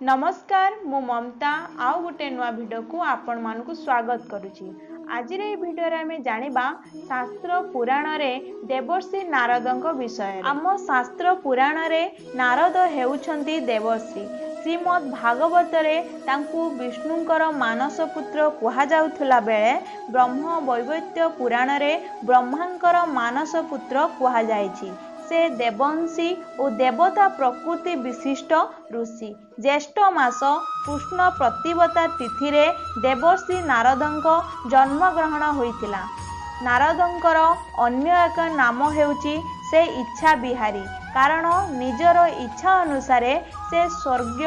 ନମସ୍କାର, ମୁଁ ମମତା ଆଉ ଗୋଟେ ନୂଆ ଭିଡ଼ିଓକୁ ଆପଣମାନଙ୍କୁ ସ୍ୱାଗତ କରୁଛି। ଆଜିର ଏହି ଭିଡ଼ିଓରେ ଆମେ ଜାଣିବା ଶାସ୍ତ୍ର ପୁରାଣରେ ଦେବର୍ଷି ନାରଦଙ୍କ ବିଷୟରେ। ଆମ ଶାସ୍ତ୍ର ପୁରାଣରେ ନାରଦ ହେଉଛନ୍ତି ଦେବର୍ଷି। ଶ୍ରୀମଦ୍ ଭାଗବତରେ ତାଙ୍କୁ ବିଷ୍ଣୁଙ୍କର ମାନସ ପୁତ୍ର କୁହାଯାଉଥିଲା ବେଳେ ବ୍ରହ୍ମ ବୈବର୍ତ୍ତ ପୁରାଣରେ ବ୍ରହ୍ମାଙ୍କର ମାନସ ପୁତ୍ର କୁହାଯାଇଛି। ସେ ଦେବଂଶୀ ଓ ଦେବତା ପ୍ରକୃତି ବିଶିଷ୍ଟ ଋଷି। ଜ୍ୟେଷ୍ଠ ମାସ କୃଷ୍ଣ ପ୍ରତିପଦା ତିଥିରେ ଦେବର୍ଷି ନାରଦଙ୍କ ଜନ୍ମଗ୍ରହଣ ହୋଇଥିଲା। ନାରଦଙ୍କର ଅନ୍ୟ ଏକ ନାମ ହେଉଛି ସେ ଇଚ୍ଛା ବିହାରୀ, କାରଣ ନିଜର ଇଚ୍ଛା ଅନୁସାରେ ସେ ସ୍ୱର୍ଗ,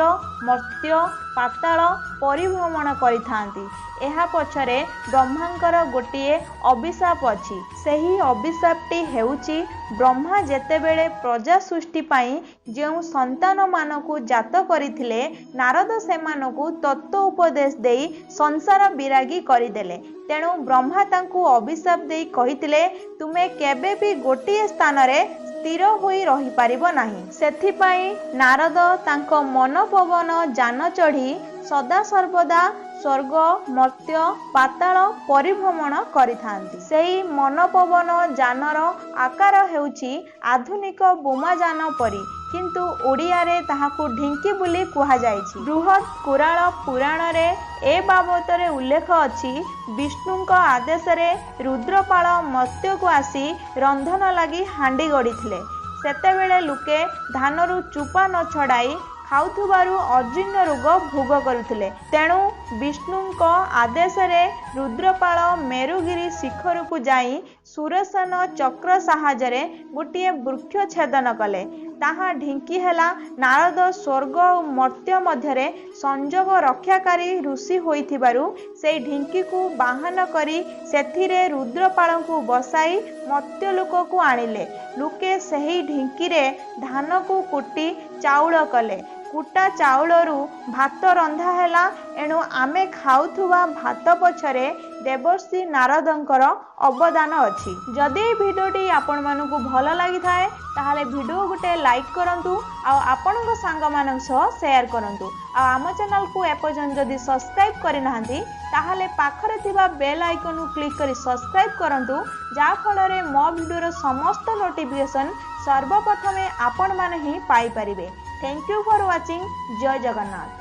ମର୍ତ୍ତ୍ୟ, ପାତାଳ ପରିଭ୍ରମଣ କରିଥାନ୍ତି। ଏହା ପଛରେ ବ୍ରହ୍ମାଙ୍କର ଗୋଟିଏ ଅଭିଶାପ ଅଛି। ସେହି ଅଭିଶାପଟି ହେଉଛି, ବ୍ରହ୍ମା ଯେତେବେଳେ ପ୍ରଜା ସୃଷ୍ଟି ପାଇଁ ଯେଉଁ ସନ୍ତାନମାନଙ୍କୁ ଜାତ କରିଥିଲେ, ନାରଦ ସେମାନଙ୍କୁ ତତ୍ତ୍ୱ ଉପଦେଶ ଦେଇ ସଂସାର ବିରାଗୀ କରିଦେଲେ। ତେଣୁ ବ୍ରହ୍ମା ତାଙ୍କୁ ଅଭିଶାପ ଦେଇ କହିଥିଲେ, ତୁମେ କେବେ ବି ଗୋଟିଏ ସ୍ଥାନରେ ସ୍ଥିର ହୋଇ ରହିପାରିବ ନାହିଁ। ସେଥିପାଇଁ ନାରଦ ତାଙ୍କ ମନପବନ ଯାନ ଚଢ଼ି ସଦାସର୍ବଦା ସ୍ୱର୍ଗ, ମର୍ତ୍ତ୍ୟ, ପାତାଳ ପରିଭ୍ରମଣ କରିଥାନ୍ତି। ସେହି ମନପବନ ଯାନର ଆକାର ହେଉଛି ଆଧୁନିକ ବୋମାଯାନ ପରି, କିନ୍ତୁ ଓଡ଼ିଆରେ ତାହାକୁ ଢିଙ୍କି ବୋଲି କୁହାଯାଇଛି। ବୃହତ୍ କୁରାଳ ପୁରାଣରେ ଏ ବାବଦରେ ଉଲ୍ଲେଖ ଅଛି। ବିଷ୍ଣୁଙ୍କ ଆଦେଶରେ ରୁଦ୍ରପାଳ ମର୍ତ୍ତ୍ୟକୁ ଆସି ରନ୍ଧନ ଲାଗି ହାଣ୍ଡି ଗଢ଼ିଥିଲେ। ସେତେବେଳେ ଲୋକେ ଧାନରୁ ଚୋପା ନ ଛଡ଼ାଇ ଖାଉଥିବାରୁ ଅଜୀର୍ଣ୍ଣ ରୋଗ ଭୋଗ କରୁଥିଲେ। ତେଣୁ ବିଷ୍ଣୁଙ୍କ ଆଦେଶରେ ରୁଦ୍ରପାଳ ମେରୁଗିରି ଶିଖରକୁ ଯାଇ ସୁରସେନ ଚକ୍ର ସାହାଯ୍ୟରେ ଗୋଟିଏ ବୃକ୍ଷ ଛେଦନ କଲେ, ତାହା ଢିଙ୍କି ହେଲା। ନାରଦ ସ୍ୱର୍ଗ ଓ ମର୍ତ୍ତ୍ୟ ମଧ୍ୟରେ ସଂଯୋଗ ରକ୍ଷାକାରୀ ଋଷି ହୋଇଥିବାରୁ ସେଇ ଢିଙ୍କିକୁ ବାହନ କରି ସେଥିରେ ରୁଦ୍ରପାଳଙ୍କୁ ବସାଇ ମର୍ତ୍ତ୍ୟଲୋକକୁ ଆଣିଲେ। ଲୋକେ ସେହି ଢିଙ୍କିରେ ଧାନକୁ କୁଟି ଚାଉଳ କଲେ। କୁଟା ଚାଉଳରୁ ଭାତ ରନ୍ଧା ହେଲା। ଏଣୁ ଆମେ ଖାଉଥିବା ଭାତ ପଛରେ ଦେବର୍ଷି ନାରଦଙ୍କର ଅବଦାନ ଅଛି। ଯଦି ଏହି ଭିଡ଼ିଓଟି ଆପଣମାନଙ୍କୁ ଭଲ ଲାଗିଥାଏ, ତାହେଲେ ଭିଡ଼ିଓ ଗୋଟେ ଲାଇକ୍ କରନ୍ତୁ ଆଉ ଆପଣଙ୍କ ସାଙ୍ଗମାନଙ୍କ ସହ ସେୟାର କରନ୍ତୁ। ଆଉ ଆମ ଚ୍ୟାନେଲକୁ ଏପର୍ଯ୍ୟନ୍ତ ଯଦି ସବସ୍କ୍ରାଇବ୍ କରିନାହାନ୍ତି, ତାହେଲେ ପାଖରେ ଥିବା ବେଲ୍ ଆଇକନ୍କୁ କ୍ଲିକ୍ କରି ସବସ୍କ୍ରାଇବ୍ କରନ୍ତୁ, ଯାହାଫଳରେ ମୋ ଭିଡ଼ିଓର ସମସ୍ତ ନୋଟିଫିକେସନ୍ ସର୍ବପ୍ରଥମେ ଆପଣମାନେ ହିଁ ପାଇପାରିବେ। Thank you for watching. Jay Jagannath.